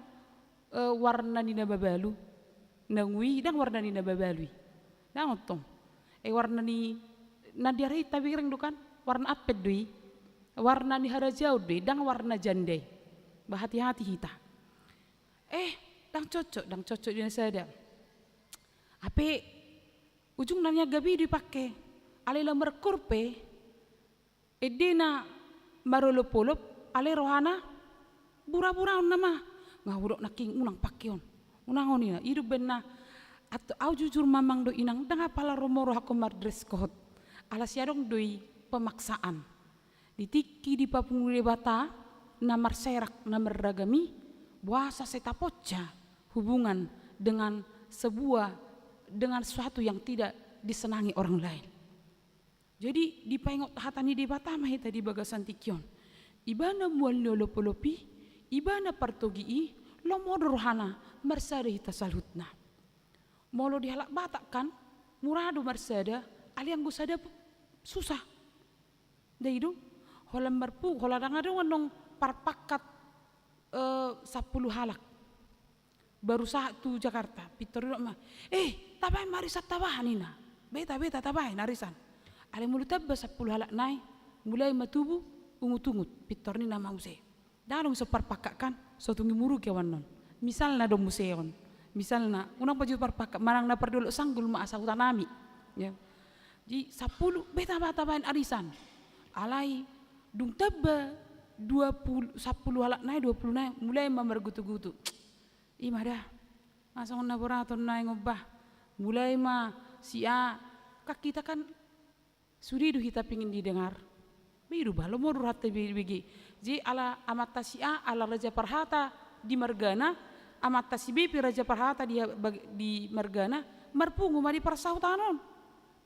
eh, warna ni na mabalu. Na ungu i, ndang warna ni na mabalu i. Ndang adong tong. Eh, warna ni, na di ari i tabereng do kan, warna ampet do i. Warna ni harajaon do i, ndang warna janda i. Ba hati-hati hita. Eh, ndang cocok, ndang cocok di na sada. Hape ujungna nian gabe i do dipake. Alai laho markur pe, endena marolop-olop, alai rohana bura-buraon nama. Nga hudok nangkin, unang pake on. Unang on, ninna. I do umbahen na, at-, au jujur ma amang dohot inang, ndang apala ro ma rohangku mardress code. Ala sai adong do i pemaksaan. Di tingki dipapungu Debata na marserak, na marragam i, boasa sai taponca hubungan dengan sebuah, dengan sesuatu yang tidak disenangi orang lain. Jadi, dipaingot hata ni Debata ma hita di bagasan tingki on. Ibana mual ni olop-olop i, ibana partogi i, lomo do rohana marsada hita saluhutna. Molo di halak Batak kan, mura do marsada, alai anggo sada pu-, susah. Ndai do, holan marpu-, holan ndang adong annon parpangkat, eh, sampulu halak. Baru sahat tu Jakarta, pintor didok ma, "Eh, tabahen ma arisan tabahen," ninna. "Beta, beta, tabahen arisan." Alai molo tamba sampulu halak nai, mulai ma tubu ungut-ungut, pintor ninna ma muse. Ndang adong so parpangkat kan, so tung i murugi au annon. Misalna do muse on. Misalna, unang pajutu parpangkat, manang na pardolok sanggul ma asa hutanami. Ya. Jadi sampulu, "Beta ma tabahen arisan." Alai dung tamba dua pulu, sampulu halak nai, dua pulu nai, mulai ma margutu-gutu. "I ma da. Nga songon na boraton naeng on bah." Mulai ma si A, kan hita kan sude do hita pingin didengar. Ba i do bah, lomo do rohanta be-, bege. Jadi ala amanta si A, ala raja parhata di margana, amanta si B pe raja parhata di ha-, bag-, di margana, marpungu ma di parsahutan on.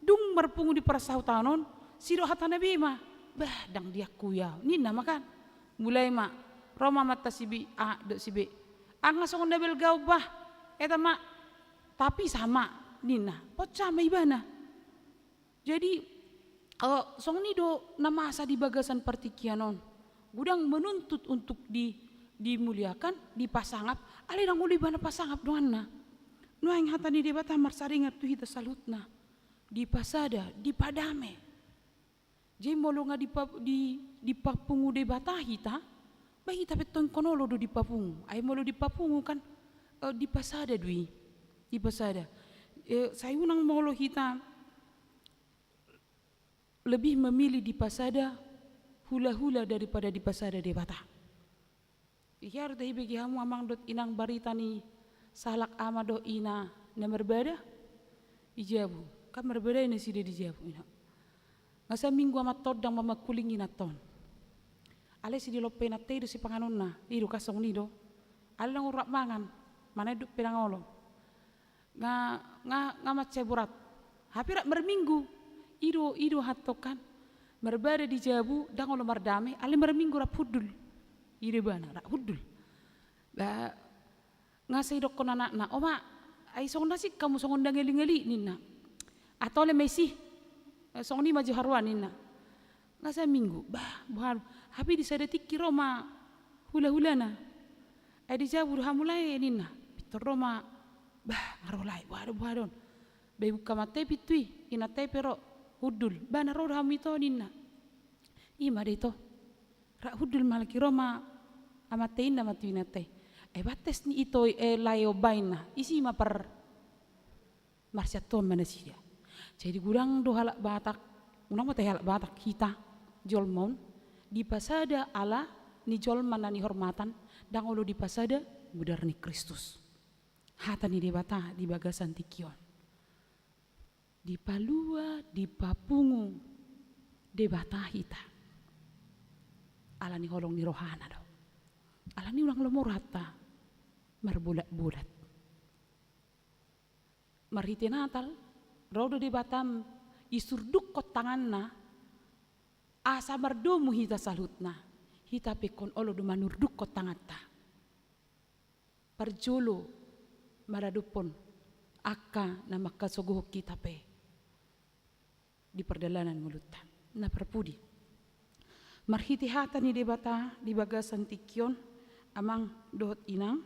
Dung marpungu di parsahutan on, sidok hatana be ma, "Bah, ndang diakui au," ninna ma kan. Mulai ma, ro ma amanta si B, A dohot si B. "Nga songon na balga on bah, eta ma, tapi sama," ninna. Ponca ma ibana. Jadi, eh, songon i do na masa di bagasan partingkian on. Godang menuntut untuk di-, dimuliakan, dipasangap, alai ndang olo ibana pasangap donganna. Nuaeng hata ni Debata marsaringar tu hita saluhutna. Dipasada, dipadame. Jadi molo nga dipa-, di-, dipapungu Debata hita, ba hita pe tong ingkon olo do dipapungu. Ai molo dipapungu kan, eh, dipasada do i. Dipasada. Eh, sai unang molo hita lebih memilih dipasada hula-hula daripada dipasada Debata. Ihiar tahe bege hamu amang dohot inang barita ni sahalak ama dohot ina na marbada? Di jabu. Kan marbada i nasida di jabu, ina. Nga saminggu amanta on ndang mamangkuling inanta on. Alai sidilompa inanta i do sipanganonna, i do kan songon i do. Alai ndang rap mangan, manaek dope ndang olo. Nga, nga, nga mansai borat. Hape rap marminggu. I do, i do hatongkan. Marbada di jabu, ndang olo mardame, alai marminggu rap hundul. I do ibana, rap hundul. Ba, nga sai didokkon anakna, "Oma, ai songon na singkop hamu songon na ngali-ngali," ninna. "Atole ma isi. Eh, songon i ma jo haroa," ninna. Nga saminggu, bah, boha do. Hape di sada tingki ro ma hula-hulana. Ai di jabu do hamu lae ninna. Pintor ro ma, bah, nga ro lae, boha do, boha do on. Bah, ibuka amanta i pintu i, inanta i pe ro, hundul. Bah, na ro do hamu ito ninna. I ma da ito. Rap hundul ma halak i, ro ma amanta i ninna ma tu inanta i. Ai bates ni ito i, eh, lae on bah ninna. Isi ma par marsiantoan ma nasida. Jadi godang do halak Batak, unang ma tahe halak Batak, hita jolma on dipasada ala ni jolma na nihormatan, ndang olo dipasada mudar ni Kristus. Hata ni Debata di bagasan tingki on. Dipalua, dipapungu Debata hita. Ala ni holong ni rohana do. Ala ni unang lomo rohanta marbolat-bolat. Marhite Natal, ro do Debata, isurdukkon tanganna, asa mardomu hita saluhutna, hita pe ingkon olo do manurdukkon tanganta. Parjolo maradophon angka na mangkasogohon hita pe di pardalanan ngolunta. Na parpudi. Marhite hata ni Debata di bagasan tingki on, amang dohot inang,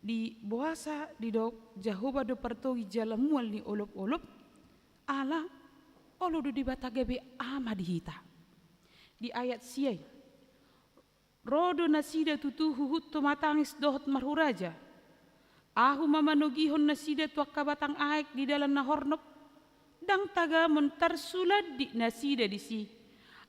di boasa didok Jahowa do partogi jala mual ni olop-olop, ala olo do Debata gabe ama di hita. Di ayat sia i, ro do nasida tutu huhut tumatangis dohot marhuraja. Ahu ma manogihon nasida tu angka batang aek di dalan na hornop, ndang tagamon tarsulandik nasida disi.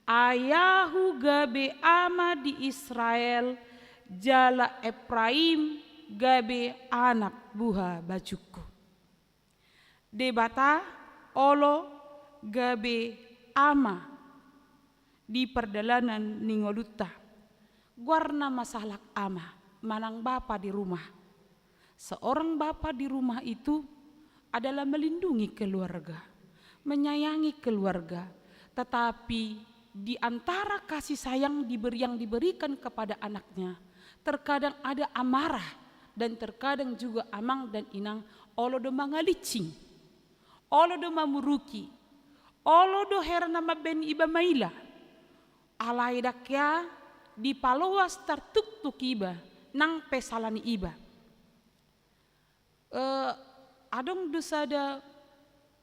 Ai Ahu gabe ama di Israel, jala Epraim gabe anak buhabajungku. Debata olo gabe ama di pardalanan ni ngolunta. Goarna ma sahalak ama manang bapa di rumah. Seorang bapa di rumah itu adalah melindungi keluarga, menyayangi keluarga, tetapi di antara kasih sayang diberi, yang diberikan kepada anaknya, terkadang ada amarah dan terkadang juga amang dan inang olo do mangalicing, olo do mamuruki, olo do hera na mambahen iba maila. Alai ndang hea dipaloas, tartuktuk iba nang pe sala ni iba. Eh, adong do sada,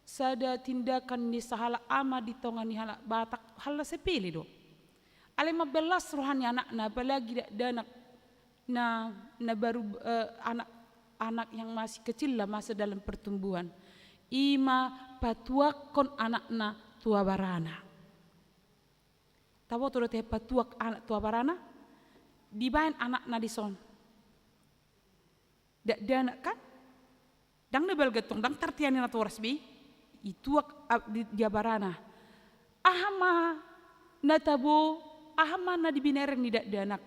sada tindakan ni sahalak ama di tonga ni halak Batak, hal na sepele do. Alai mambahen las roha ni anakna, apalagi dakdanak na, na baru, eh, anak, anak yang masih kecil lah, masa dalam pertumbuhan. I ma patuakkon anakna tu abarana. Taboto do tahe patuak anak tu abarana? Dibahen anakna dison. Dakdanak kan? Ndang na balga tong, ndang tartea ni natoras be i. Ituak, a, di, di abarana. Aha ma na tabo, aha ma na di binereng ni dakdanak?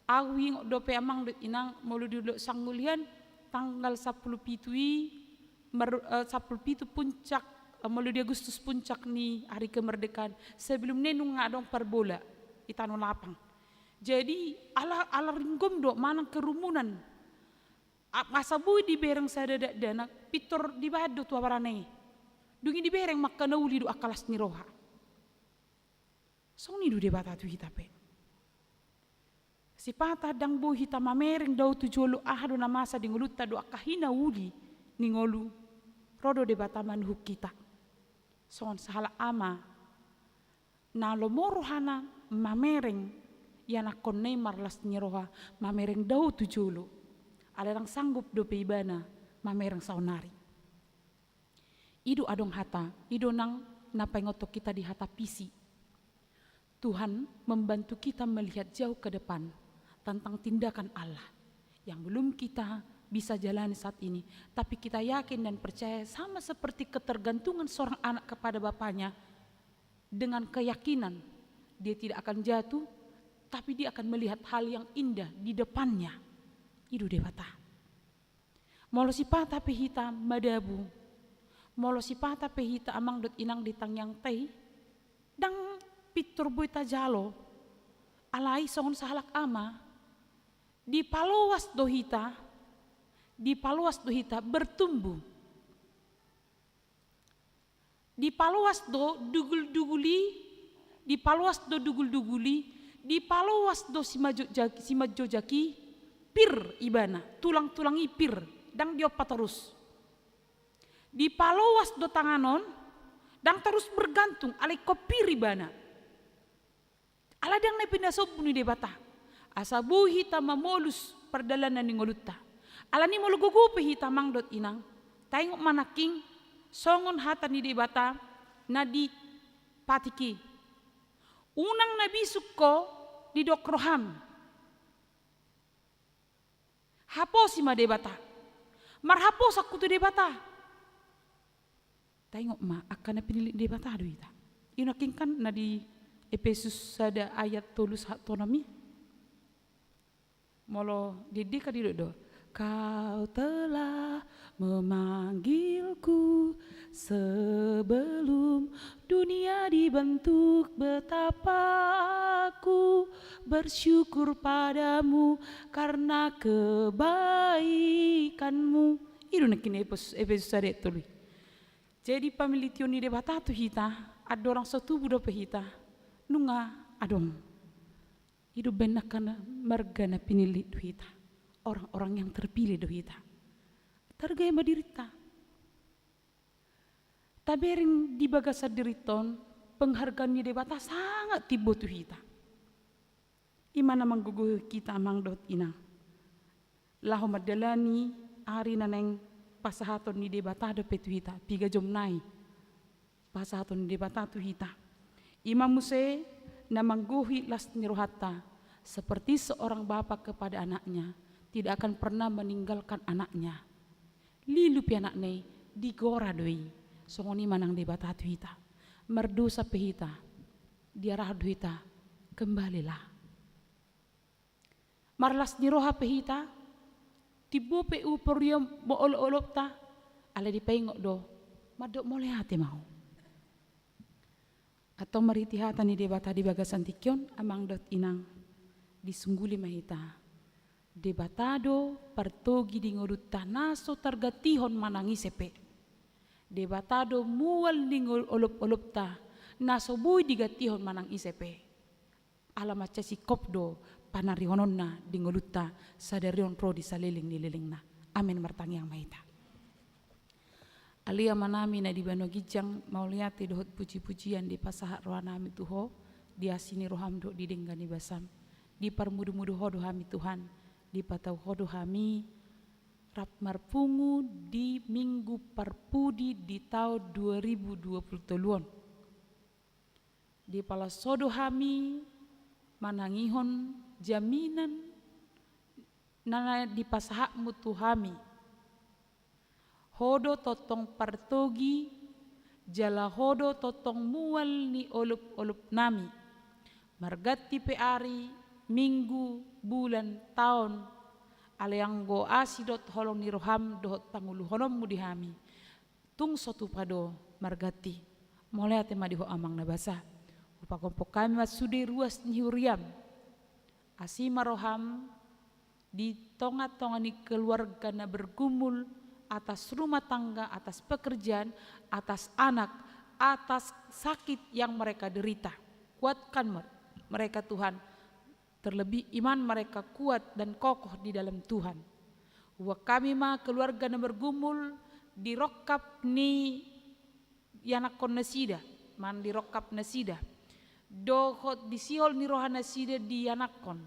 Ahu ingot dope amang dohot inang, molo di Dolok Sanggul i, tanggal sampulu pitu i, mar-, eh, sampulu pitu puncak, eh, molo di Agustus puncak ni hari kemerdekaan. Sebelumna i nunga adong parbola di tano lapang. Jadi ala, ala ringgom do manang kerumunan. A-, asa boi dibereng sada dakdanak, pintor dibahen do tu abarana i. Dung i dibereng ma angka na uli dohot angka las ni roha. Songon i do Debata tu hita pe. Sipata ndang boi hita mamereng dao tu jolo aha do na masa di ngolunta dohot angka hinauli ni ngolu, ro do Debata manuhuk hita. Songon sahalak ama na lomo rohana mamereng ianakkonna i marlas ni roha, mamereng dao tu jolo. Alai ndang sanggup dope ibana mamereng saonari. I do adong hata, i do nang na paingothon hita di hata visi. Tuhan membantu kita melihat jauh ke depan tentang tindakan Allah yang belum kita bisa jalani saat ini. Tapi kita yakin dan percaya, sama seperti ketergantungan seorang anak kepada bapaknya, dengan keyakinan dia tidak akan jatuh, tapi dia akan melihat hal yang indah di depannya. I do Debata. Molo sipata pe hita madabu, molo sipata pe hita amang dohot inang di tangiangta i, ndang pintor boi tajalo, alai songon sahalak ama, dipaloas do hita, dipaloas do hita bertumbuh. Dipaloas do dugul-dugul i Dipaloas do dugul-dugul i, dipaloas do simanjojak-, simanjojak i, pir ibana, tulang-tulang i pir, ndang diompa torus. Dipaloas do tangan on, ndang torus bergantung, alai ingkon pir ibana. Ala ndang na pinasombu ni Debata. Asa boi hita mamolus pardalanan ni ngolunta. Alani molo gogo pe hita amang dohot inang, taingot ma nangkin songon hata ni Debata na di patik i. Unang na bisuk ho didok roham. Haposi ma Debata. Marhaposan ho tu Debata. Taingot ma, angka na pinillit ni Debata do hita. I nangkin kan na di Epesus sada ayat tolu sahat tu onom i. Molo di ende kan didok do, Kau telah memanggilku sebelum dunia dibentuk, betapa aku bersyukur padamu karena kebaikanmu. I do nangkin Epes-, Epesus sada ayat tolu i. Jadi pamilition ni Debata tu hita, andorang so tubu dope hita, nunga adong. I do umbahen angka na marga na pinillit do hita, orang-orang yang terpilih do hita. Targai ma dirinta. Tabereng di bagasan dirinta on, penghargaan ni Debata sangat timbo tu hita. I ma na manggogohi hita amang dohot inang. Laho mandalani ari na naeng pasahaton ni Debata dope tu hita, piga jomna i. Pasahaton ni Debata tu hita. I ma muse na manggohi las ni rohanta, seperti seorang bapa kepada anaknya, tidak akan pernah meninggalkan anaknya. Lilu pe anakna i, digora do i. Songon i ma nang Debata tu hita. Mardosa pe hita, diarahon do hita, kembalilah. Marlas ni roha pe hita, timbo pe upa urian ma olopolopta, alai dipaingot do, mandok mauliate ma ho. Antong marhite hata ni Debata di bagasan tingki on, amang dohot inang, disungguli ma hita. Debata do partogi di ngolunta na so targantihon manang ise pe. Debata do mual ni ngol-, olopolopta na so boi digantihon manang ise pe. Ala mansai singkop do panarihononna di ngolunta sadari on ro di saleleng ni lelengna. Amen. Martangiang ma hita. Ale Amanami na di banua ginjang, mauliate dohot pujipujian dipasahat rohanami tu Ho, di asi ni roham dohot di denggan ni basam. Diparmudumudu Ho do hami Tuhan, dipatau Ho do hami rap marpungu di Minggu Parpudi di taon dua ribu dua puluh tolu on. Dipaloas Ho do hami manangihon jaminan na dipasahatmu tu hami. Ho do tongtong partogi, jala Ho do tongtong mual ni olopolopnami. Marganti pe ari, minggu, bulan, taon, alai anggo asi dohot holong ni roham dohot panguluhononmu di hami, tung so tupa do marganti. Mauliate ma di Ho Amang na basa. Hupagompong hami ma sude ruas ni huriam. Asi ma roham di tongatonga ni keluarga na bergumul atas rumah tangga, atas pekerjaan, atas anak, atas sakit yang mereka derita. Kuatkan mer-, mereka, Tuhan. Terlebih iman mereka kuat dan kokoh di dalam Tuhan. Huboan hami ma keluarga na bergumul di rongkap ni ianakkon nasida, manang di rongkap nasida. Dohot di sihol ni roha nasida di ianakkon.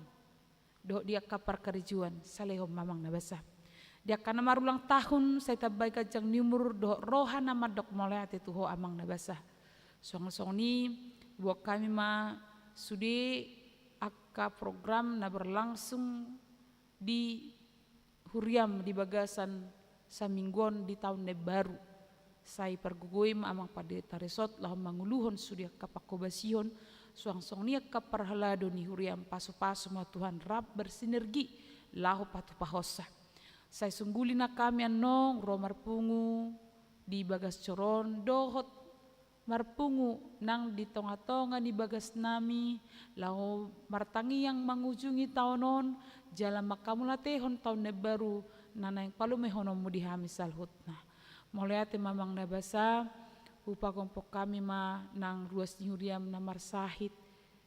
Dohot di angka parkarejoan, salehon ma Amang na basa. Di angka na marulang tahun, sai tambai ganjang ni umur, dohot roha na mandok mauliate tu Ho Amang na basa. Songon-songon i, huboan hami ma sude angka program na berlangsung di huriam di bagasan saminggu on di taon na imbaru. Sai pargogoi ma Amang Pandita Resort laho manguluhon sude angka pangkobasihon, suang songon i angka parhalado ni huriam, pasupasu ma Tuhan rap bersinergi laho patupahonsa. Sai sungguli nang hami annon ro marpungu di bagas joro on dohot marpungu nang di tongatonga ni bagasnami, laho martangiang mangujungi taon on, jala manghamauliatehon taon na imbaru na naeng palumehononmu di hami saluhutna. Mauliate ma Amang na basa, Hupagompon hami ma nang ruas ni huriaM na marsahit,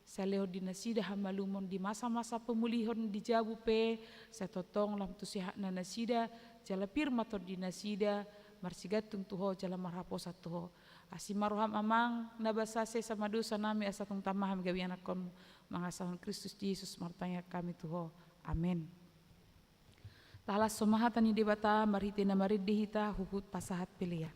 sai lehon di nasida hamalumon di masa-masa pamulihon di jabu pe, sai tongtong lam tu sehatna nasida, jala pir ma tondi nasida, marsigantung tu Ho jala marhaposan tu Ho. Asi ma rohaM Amang, na basa sesa ma dosanami asa tung tama hami gabe ianakhonMu, mangasahon Kristus Jesus martangiang hami tu Ho. Amen. Tahalashon ma hata ni Debata marhite na marende hita huhut pasahat pelean.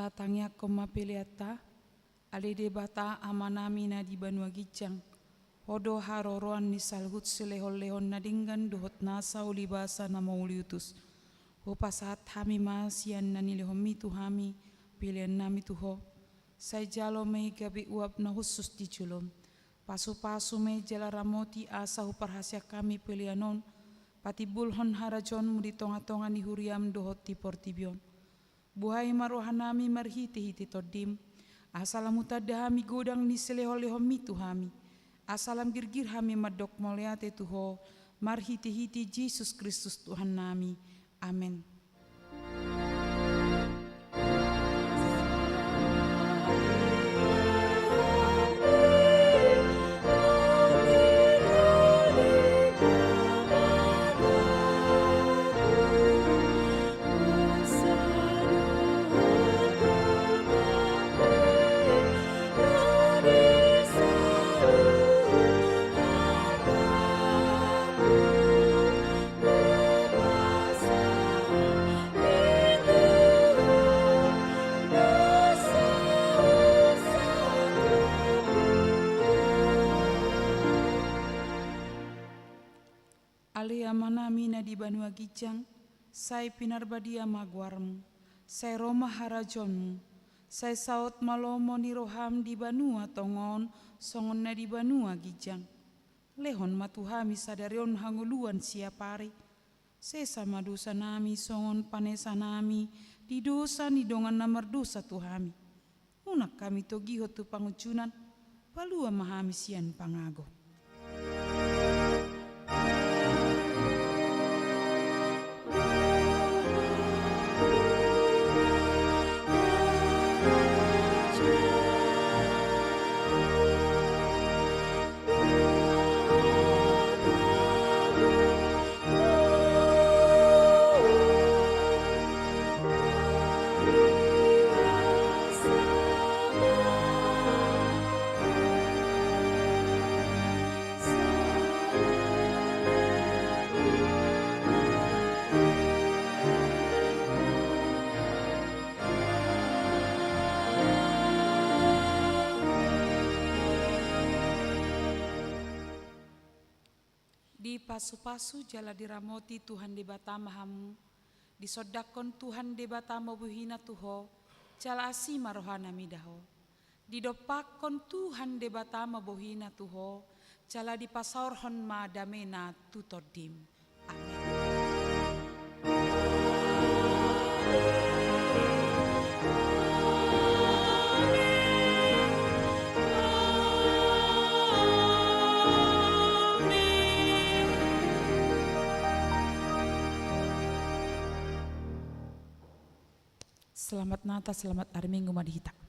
Tatangiangkon ma peleanta. Ale Debata Amanami na di banua ginjang, Ho do haroroan ni saluhut silehon-lehon na denggan dohot nasa ulibasa na mauliutus. Hupasahat hami ma sian na nilehonMi tu hami peleannami tu Ho. Sai jalo ma i gabe uap na hushus di joloM. Pasu-pasu ma i jala ramoti asa huparhaseang hami pelean on patimbulhon harajaonMu di tonga-tonga ni huriaM dohot di portibi on. Buhai ma rohanami marhite-hite TondiM, asa lam hutanda hami godang ni silehon-lehonMi tu hami, asa lam girgir hami mandok mauliate tu Ho, marhite-hite Jesus Kristus Tuhannami. Amen. Ale Amanami na di banua ginjang, sai pinarbadia ma goarmu, sai ro ma harajaonmu, sai saut ma lomo ni roham di banua tonga on songon na di banua ginjang. Lehon ma tu hami sadari on hangoluan siapari. Sesa ma dosanami songon panesanami di dosa ni dongan na mardosa tu hami. Unang hami togihon tu pangunjunan, palua ma hami sian pangago. Dipasupasu jala diramoti Tuhan Debata ma hamu, disondangkon Tuhan Debata ma bohina tu ho, jala asi ma rohana mida ho. Didompakkon Tuhan Debata ma bohina tu ho, jala dipasaorhon ma damena tu tondim. Amen. Selamat Natal, selamat hari Minggu ma di hita.